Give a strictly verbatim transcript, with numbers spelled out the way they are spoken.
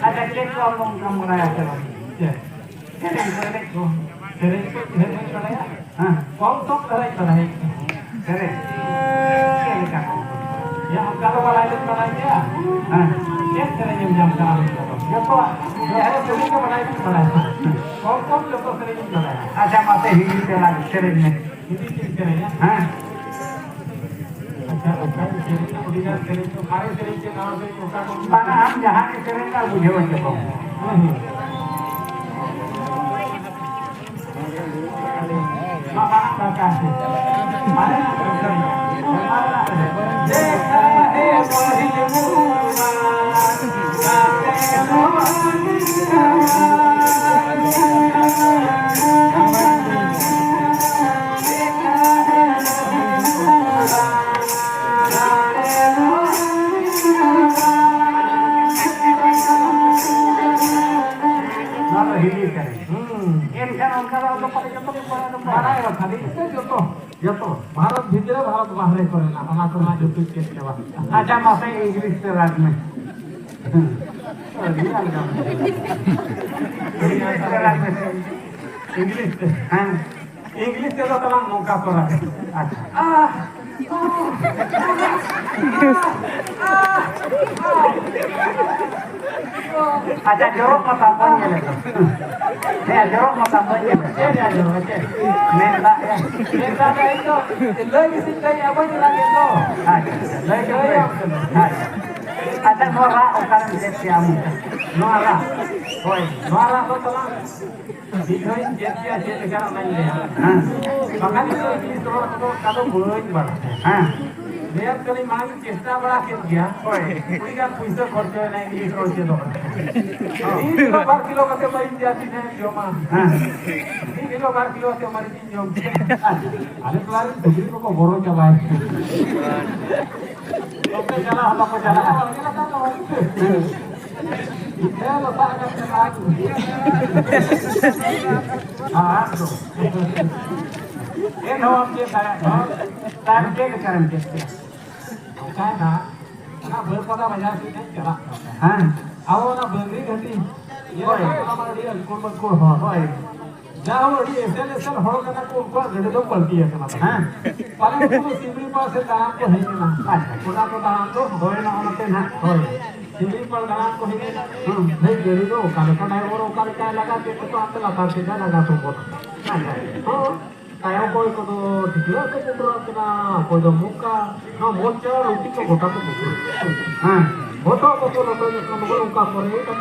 ᱟᱪᱪᱷᱟ, ᱪᱮᱫ ᱠᱚ ᱟᱢ ᱫᱚᱢ ᱵᱟᱲᱟᱭᱟ ᱥᱮ ᱵᱟᱝ? ᱪᱮᱫ? ᱥᱮᱨᱮᱧ ᱠᱚ, ᱮᱱᱮᱡ ᱠᱚ? ᱥᱮᱨᱮᱧ ᱠᱚ ᱰᱷᱮᱨ ᱵᱟᱹᱧ ᱵᱟᱲᱟᱭᱟ᱾ ᱦᱮᱸ᱾ ᱠᱚᱢ ᱥᱚᱢ ᱫᱷᱟᱨᱟᱧ ᱵᱟᱲᱟᱭᱟ᱾ ᱥᱮᱨᱮᱧ? ᱪᱮᱫ ᱞᱮᱠᱟ ᱠᱚᱢ ᱥᱚᱢ? ᱭᱟ, ᱚᱱᱠᱟ ᱫᱚ ᱵᱟᱲᱟᱭ ᱫᱚᱧ ᱵᱟᱲᱟᱭ ᱜᱮᱭᱟ᱾ ᱦᱮᱸ᱾ ᱪᱮᱫ ᱥᱮᱨᱮᱧ ᱮᱢ ᱧᱟᱢ ᱠᱟᱱᱟ ᱟᱢ ᱫᱚ? ᱡᱚᱛᱚᱣᱟᱜ᱾ ᱡᱟᱦᱟᱸ ᱥᱮᱨᱮᱧ ᱫᱚ ᱵᱟᱲᱟᱭ ᱫᱚᱧ ᱵᱟᱲᱟᱭᱟ᱾ ᱠᱚᱢ ᱥᱚᱢ ᱡᱚᱛᱚ ᱥᱮᱨᱮᱧ ᱤᱧ ᱵᱟᱲᱟᱭᱟ᱾ ᱟᱪᱪᱷᱟ, ᱢᱟᱥᱮ ᱦᱤᱱᱫᱤ ᱛᱮ ᱞᱟᱜᱽ ᱥᱮᱨᱮᱧ ᱢᱮ᱾ ᱦᱤᱱᱫᱤ ᱛᱮᱧ ᱥᱮᱨᱮᱧᱟ? ᱦᱮᱸ᱾ ᱟᱪᱪᱷᱟ, ᱚᱠᱟ ᱥᱮᱨᱮᱧ, ᱟᱹᱰᱤ ᱜᱟᱱ ᱥᱮᱨᱮᱧ ᱫᱚ, ᱢᱟᱨᱮ ᱥᱮᱨᱮᱧ ᱪᱮ ᱱᱟᱣᱟ ᱥᱮᱨᱮᱧ, ᱚᱠᱟ ᱠᱚ? ᱵᱟᱝᱟ, ᱟᱢ ᱡᱟᱦᱟᱸ ᱜᱮ ᱥᱮᱨᱮᱧ ᱟᱨ ᱵᱩᱡᱷᱟᱹᱣ ᱦᱚᱪᱚ ᱠᱚᱢ᱾ ᱦᱮᱸ, ᱦᱮᱸ᱾ ᱢᱟ, ᱢᱟᱨᱟᱝ ᱫᱟᱫᱟ᱾ ᱢᱟᱨᱮ ᱥᱮᱨᱮᱧ᱾ ᱫᱮᱠᱷᱟ ᱦᱮ ᱯᱟᱦᱞᱤ ᱢᱩᱞᱟᱠᱟᱛ᱾ ᱱᱚᱣᱟ ᱫᱚ ᱦᱤᱱᱫᱤ ᱥᱮᱨᱮᱧ᱾ ᱦᱩᱸ᱾ ᱮᱱᱠᱷᱟᱱ ᱚᱱᱠᱟ ᱫᱚ ᱟᱫᱚ ᱯᱟᱞᱮ ᱡᱚᱛᱚ ᱜᱮ ᱵᱟᱲᱟᱭ ᱫᱚ ᱵᱟᱲᱟᱭ᱾ ᱵᱟᱲᱟᱭ ᱵᱟᱠᱷᱟᱱ ᱫᱚ ᱡᱚᱛᱚ᱾ ᱡᱚᱛᱚ᱾ ᱵᱷᱟᱨᱚᱛ ᱵᱷᱤᱛᱨᱤ ᱨᱮ, ᱵᱷᱟᱨᱚᱛ ᱵᱟᱦᱨᱮ ᱠᱚᱨᱮᱱᱟᱜ, ᱚᱱᱟ ᱠᱚᱨᱮᱱᱟᱜ ᱡᱚᱛᱚ ᱪᱮᱫ ᱪᱟᱵᱟ᱾ ᱟᱪᱪᱷᱟ, ᱢᱟᱥᱮ ᱤᱝᱞᱤᱥ ᱛᱮ ᱨᱟᱜᱽ ᱢᱮ᱾ ᱟᱹᱰᱤ ᱟᱞᱜᱟ᱾ ᱤᱝᱞᱤᱥ ᱛᱮ ᱨᱟᱜᱽ ᱢᱮ᱾ ᱤᱝᱞᱤᱥ ᱛᱮ᱾ ᱦᱮᱸ᱾ ᱤᱝᱞᱤᱥ ᱛᱮᱫᱚ ᱛᱟᱞᱟᱝ ᱱᱚᱝᱠᱟ ᱠᱚ ᱨᱟᱜᱟ᱾ ᱟᱪᱪᱷᱟ᱾ ᱟᱦ! ᱟᱪᱪᱷᱟ, ᱡᱚᱨᱚᱜ ᱢᱟ ᱛᱟᱢ, ᱵᱟᱹᱧ ᱧᱮᱞᱮᱫ ᱫᱚ᱾ ᱦᱮᱸ, ᱡᱚᱨᱚᱜ ᱢᱟ ᱛᱟᱢ, ᱵᱟᱹᱧ ᱧᱮᱞᱮᱫ ᱫᱚ᱾ ᱪᱮᱫ ᱨᱮᱭᱟᱜ ᱡᱚᱨᱚᱜ? ᱪᱮᱫ? ᱢᱮᱫ ᱫᱟᱜ ᱨᱮᱭᱟᱜ᱾ ᱢᱮᱫ ᱫᱟᱜ ᱨᱮᱭᱟᱜ ᱫᱚ ᱞᱟᱹᱭ ᱜᱮᱥᱮᱧ ᱞᱟᱹᱭᱮᱫᱼᱟ, ᱵᱟᱹᱧ ᱨᱟᱜᱮᱫ ᱫᱚ᱾ ᱟᱪᱪᱷᱟ, ᱟᱪᱪᱷᱟ, ᱞᱟᱹᱭ ᱜᱮ ᱞᱟᱹᱭ ᱞᱟᱹᱭ᱾ ᱟᱢ ᱠᱟᱱᱟ᱾ ᱟᱪᱪᱷᱟ᱾ ᱟᱪᱪᱷᱟ, ᱱᱚᱣᱟ ᱨᱟᱜ ᱚᱠᱟᱨᱮᱢ ᱪᱮᱫ ᱠᱮᱜᱼᱟ ᱟᱢ? ᱱᱚᱣᱟ ᱨᱟᱜ? ᱦᱳᱭ, ᱱᱚᱣᱟ ᱨᱟᱜ ᱫᱚ ᱛᱟᱞᱟᱝ ᱢᱤᱫ ᱫᱷᱟᱣᱤᱧ ᱪᱮᱫ ᱠᱮᱜᱼᱟ, ᱪᱮᱫ ᱞᱮᱠᱟᱱᱟᱜ ᱚᱱᱟᱧ ᱞᱟᱹᱭᱟ᱾ ᱦᱮᱸ᱾ ᱵᱟᱠᱷᱟᱱ ᱤᱧ ᱫᱚ ᱤᱝᱞᱤᱥ ᱨᱚᱲ ᱠᱚᱫᱚ ᱚᱱᱠᱟ ᱫᱚ ᱵᱟᱹᱧ ᱵᱟᱲᱟᱭᱟ᱾ ᱦᱮᱸ᱾ ᱞᱟᱹᱭᱟᱢ ᱠᱟᱹᱱᱟᱹᱧ, ᱢᱟᱲᱟᱝ ᱤᱧ ᱪᱮᱥᱴᱟ ᱵᱟᱲᱟ ᱠᱮᱫ ᱜᱮᱭᱟ᱾ ᱦᱳᱭ᱾ ᱟᱹᱰᱤ ᱜᱟᱱ ᱯᱩᱭᱥᱟᱹ ᱠᱷᱚᱨᱪᱟᱭᱮᱱᱟ ᱤᱝᱞᱤᱥ ᱨᱚᱲ ᱪᱮᱫᱚᱜ ᱨᱮ᱾ ᱢᱤᱫ ᱠᱤᱞᱳ ᱵᱟᱨ ᱠᱤᱞᱳ ᱠᱟᱛᱮ ᱢᱟᱹᱨᱤᱪ ᱡᱟ ᱛᱤᱱᱟᱹᱜ ᱮᱢ ᱡᱚᱢᱟ᱾ ᱦᱮᱸ᱾ ᱢᱤᱫ ᱠᱤᱞᱳ ᱵᱟᱨ ᱠᱤᱞᱳ ᱠᱟᱛᱮ ᱢᱟᱹᱨᱤᱪ ᱤᱧ ᱡᱚᱢ ᱠᱮᱫᱟ᱾ ᱟᱞᱮ ᱴᱚᱞᱟ ᱨᱮᱱ ᱥᱩᱠᱨᱤ ᱠᱚᱠᱚ ᱵᱚᱨᱚ ᱪᱟᱵᱟᱭᱮᱱᱟ᱾ ᱚᱱᱛᱮ ᱪᱟᱞᱟᱜ ᱦᱚᱸ ᱵᱟᱠᱚ ᱪᱟᱞᱟᱜᱼᱟ᱾ ᱦᱮᱸ, ᱞᱚᱴᱟ ᱠᱟᱛᱮ ᱨᱟᱜ᱾ ᱟᱨ ᱫᱚ᱾ ᱮᱱᱦᱚᱸ ᱵᱟᱢ ᱪᱮᱫ ᱫᱟᱲᱮᱭᱟᱜ ᱠᱟᱱᱟ᱾ ᱛᱟᱭᱚᱢ ᱪᱮᱫ ᱞᱮᱠᱟᱨᱮᱢ ᱪᱮᱫ ᱠᱮᱫᱟ? ᱚᱱᱠᱟᱭ ᱫᱟ, ᱚᱱᱟ ᱵᱟᱹᱨᱯᱟᱫᱟ ᱵᱟᱡᱟᱨ ᱥᱮᱫ ᱛᱮ ᱪᱟᱞᱟᱜ ᱠᱟᱱᱟ᱾ ᱦᱮᱸ᱾ ᱟᱵᱚ ᱚᱱᱟ ᱵᱟᱹᱝᱨᱤ ᱜᱷᱟᱹᱴᱤ, ᱦᱳᱭ᱾ ᱚᱱᱟ ᱢᱟ ᱟᱹᱰᱤ ᱟᱹᱞᱠᱩᱲ ᱵᱟᱹᱞᱠᱩᱲ ᱦᱚᱲ᱾ ᱦᱳᱭ᱾ ᱡᱟ ᱦᱚᱲ ᱟᱹᱰᱤ ᱮᱥᱮᱞ ᱮᱥᱮᱞ ᱦᱚᱲ ᱠᱟᱱᱟ ᱠᱚ, ᱩᱱᱠᱩᱣᱟᱜ ᱜᱟᱹᱰᱤ ᱫᱚ ᱯᱟᱞᱴᱤ ᱟᱠᱟᱱᱟ᱾ ᱦᱮᱸ᱾ ᱯᱟᱞᱮ ᱩᱱᱠᱩ ᱫᱚ ᱥᱤᱢᱲᱤ ᱯᱟᱲ ᱥᱮᱫ ᱫᱟᱬᱟᱱ ᱠᱚ ᱦᱮᱡ ᱮᱱᱟ᱾ ᱟᱪᱪᱷᱟ᱾ ᱚᱱᱟ ᱠᱚ ᱫᱟᱬᱟᱱ ᱫᱚ ᱦᱳᱭ, ᱱᱚᱜᱼᱚ ᱱᱚᱛᱮ ᱱᱟᱦᱟᱜ᱾ ᱦᱳᱭ᱾ ᱥᱤᱢᱲᱤ ᱯᱟᱲ ᱫᱟᱬᱟᱱ ᱠᱚ ᱦᱮᱡ ᱮᱱᱟ᱾ ᱦᱩᱸ᱾ ᱵᱷᱟᱹᱭ, ᱜᱟᱹᱰᱤ ᱫᱚ ᱚᱠᱟ ᱞᱮᱠᱟ ᱰᱟᱭᱵᱚᱨ ᱚᱠᱟ ᱞᱮᱠᱟᱭ ᱞᱟᱜᱟ ᱠᱮᱫ ᱛᱟᱠᱚᱣᱟ, ᱦᱟᱱᱛᱮ ᱞᱟᱛᱟᱨ ᱥᱮᱫ ᱮ ᱞᱟᱜᱟ ᱥᱚᱢᱵᱚᱨ᱾ ᱟᱪᱪᱷᱟ᱾ ᱦᱚᱸ᱾ ᱛᱟᱭᱚᱢ ᱚᱠᱚᱭ ᱠᱚᱫᱚ ᱴᱷᱤᱠᱟᱹ ᱠᱚ ᱯᱩᱴᱩᱨᱟᱜ ᱠᱟᱱᱟ, ᱚᱠᱚᱭ ᱫᱚ ᱢᱚᱠᱟ, ᱱᱚᱣᱟ ᱢᱚᱡᱽ ᱪᱮᱦᱨᱟ ᱞᱩᱴᱤ ᱠᱚ ᱜᱚᱴᱟ ᱠᱚ ᱯᱩᱴᱩᱨ᱾ ᱦᱮᱸ, ᱦᱚᱴᱚᱜ ᱠᱚᱠᱚ ᱞᱚᱴᱚᱢᱮᱫ ᱠᱟᱱᱟ, ᱱᱚᱜᱼᱚ ᱱᱚᱝᱠᱟ ᱠᱚᱨᱮ ᱠᱟᱛᱮ